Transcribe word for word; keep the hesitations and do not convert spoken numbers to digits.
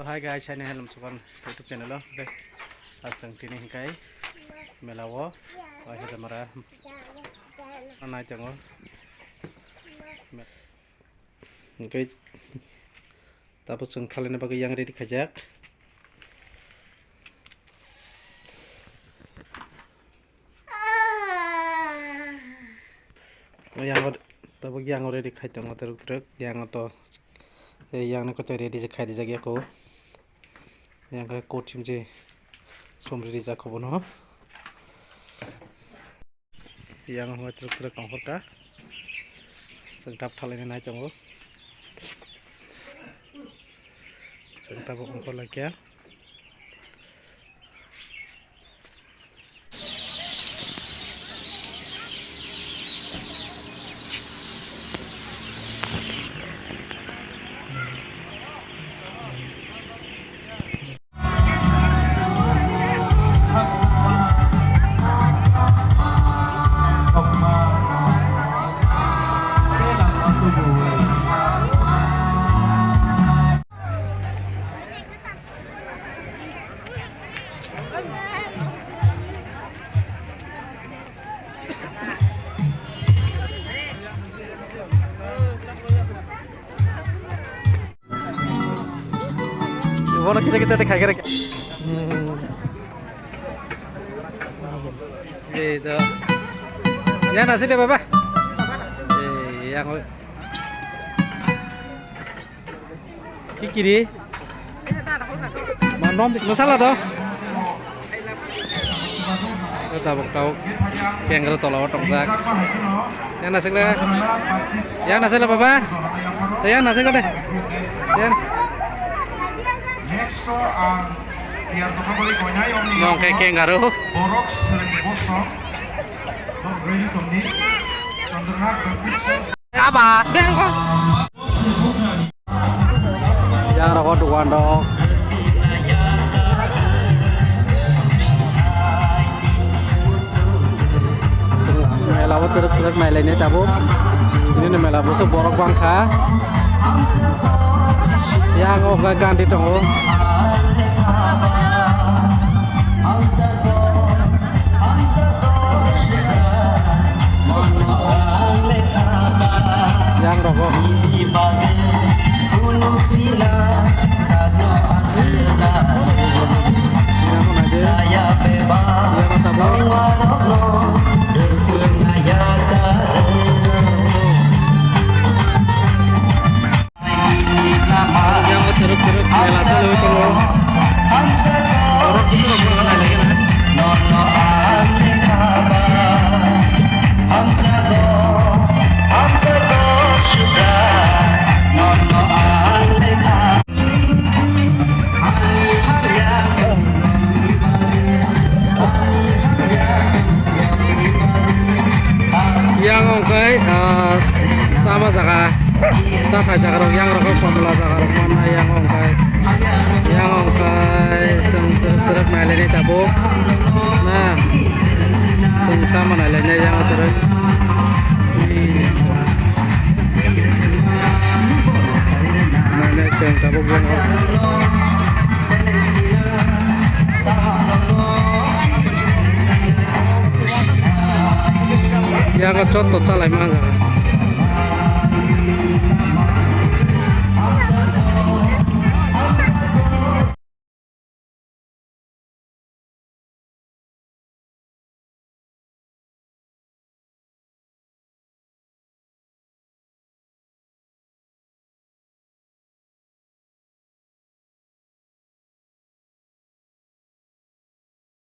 Hi guys, ani hello sukan YouTube channel o. Okay. Asang tini hingkai mela o. Wai hada mara. Anai tongo. Okay. Tabuk chwng thalina bagwi yang ready khaijak. Yang tabuk yang ready khai tongo twrwk twrwk. Yang to, yang ni kotor ready je khai rijak yako. Yang khe coat chimchi somri rijak kho bono. Yang hwnba twrwk twrwk tongkhorkha. Chwng tap thalaini nai tongo. Chwng tabuk ongkhorlaikha. Bono kita kita de khai kare. Ei to. Ya nasi de baba. Ei yang. Kikiri. Manom masala to. Tabuk tabuk. Kengro tola o tongjak. Yang nasik le. Yang nasik le baba. Yang nasik le de. Yang. Nong ke kengaro. Aba. Yang rokok dukan dok. Mela bo twrwk twrwk nailaini tabuk. Nini mela bo se borok bangkha. Yang o gandhi tongo. Yang rogo. Yang mana dia? Yang mana tabuk? Yang teruk-teruk mela chalwi tongo. Borok bisingo borok nai lagi na. Yang ongkai, ah, sama jaga. Sa thai jaga rok yang rok komla jaga rok manna yang ongkai. Yang ongkai chwng twrwk twrwk nailaini tabuk. Na. Chwng sama nailaini yang twrwk. Mane chwng tabuk yang. Yang chotto chalai ma jaga.